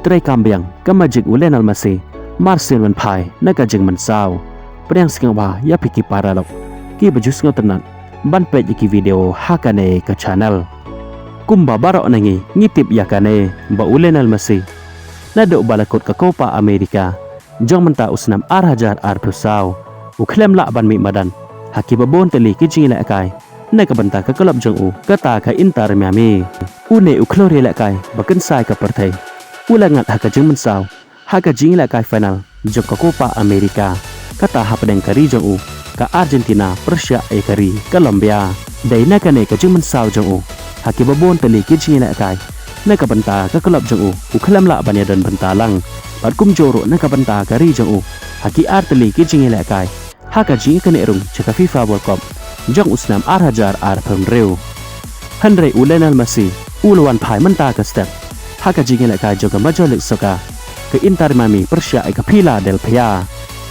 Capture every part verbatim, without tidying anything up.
treikam biang ka Magic u Lionel Messi mar sien ban phai na ka jingmynsaw. Pdiang sngewbha ïa phi ki paralok kiba ju sngewtynnat ban peit ïa ki video ha kane ka channel. Kumba baroh na ngi ngi tip ïa kane ba u Lionel Messi naduh ba la kut ka Copa America jong mynta u snem ar hajar arphew saw u khlem lah ban mih madan ha kiba bun tylli ki jingïalehkai na ka bynta ka club jong u, kata ka Inter Miami. Une u khlur ïalehkai ba kynsai ka pyrthei u la ngat ha ka jingmynsaw ha ka jingïalehkai final jong ka Copa America, kata hapdeng ka ri jong u ka Argentina pyrshah ïa ka ri Colombia. Dei na kane ka jingmynsaw jong u ha kiba bun tylli ki jingïalehkai na ka bynta ka club jong u, u khlem lah ban ïadon bynta lang bad kumjuh ruh na ka bynta ka ri jong u ha ki ar tylli ki jingïalehkai ha ka jingïaknieh rung sha ka FIFA World Cup jong u snem ar hajar arphew hynriew. Hynrei u Lionel Messi u la wan phai mynta ka step ha ka jingïalehkai jong ka Major League Soccer, ka Inter Miami pyrshah ïa ka Philadelphia.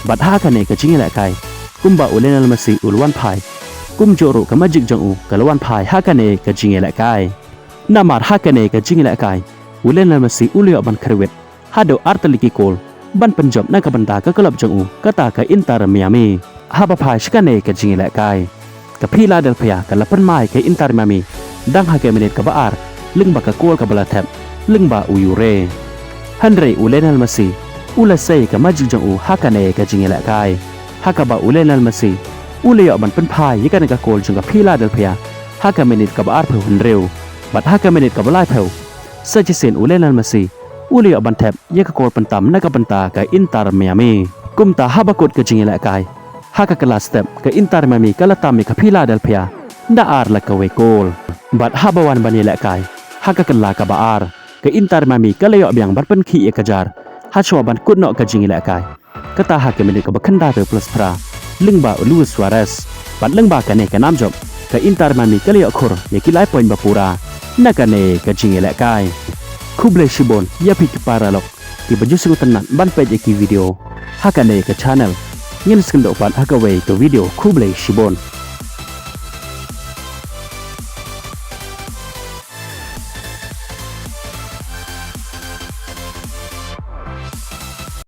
Bad ha kane ka jingïalehkai, kumba u Lionel Messi u la wan phai, kumjuh ruh ka Magic jong u ka la wan phai ha kane ka jingïalehkai. Namar ha kane ka jingïalehkai u Lionel Messi u la ïoh ban kyrwit haduh ar tylli ki kol ban pynjop na ka bynta ka club jong u, kata ka Inter Miami. Haba phai sha kane ka jingïalehkai, ka Philadelphia ka la pynmai ka Inter Miami dang ha ka minit kaba ar lyngba ka kol kaba la thep lyngba u Lloris. Hynrei u Lionel Messi u la sei ka Magic jong u ha kane ka jingïalehkai, ha kaba u Lionel Messi u la ïoh ban pynphai ïa kane ka kol jong ka Philadelphia ha ka minit kaba arphew hynriew. Bad ha ka minit kaba laiphew sa shisien u Lionel Messi u la ïoh ban thep ïa ka kol pyntam na ka bynta ka Inter Miami. Kumta haba kut ka jingïalehkai, ha ka kylla step ka Inter Miami ka la tam ïa ka Philadelphia da ar la kawei kol. Bad haba wan ban ïalehkai ha ka kylla kaba ar, ka Inter Miami ka la ïoh biang ban pynkhih ïa ka jar hashwa ban kut noh ka jingïalehkai, kata ha ka minit kaba khyndai phew plus phra lyngba u Luis Suarez. Bad lyngba kane ka nam jop, ka Inter Miami ka la ïoh khur ïa ki lai point ba pura na kane ka jingïalehkai. Khublei shibun ïa phi ki paralok kiba ju sngewtynnat ban peit ïa ki video ha kane ka channel. Ngin sa ïakynduh pat ha kawei ka video. Khublei shibun.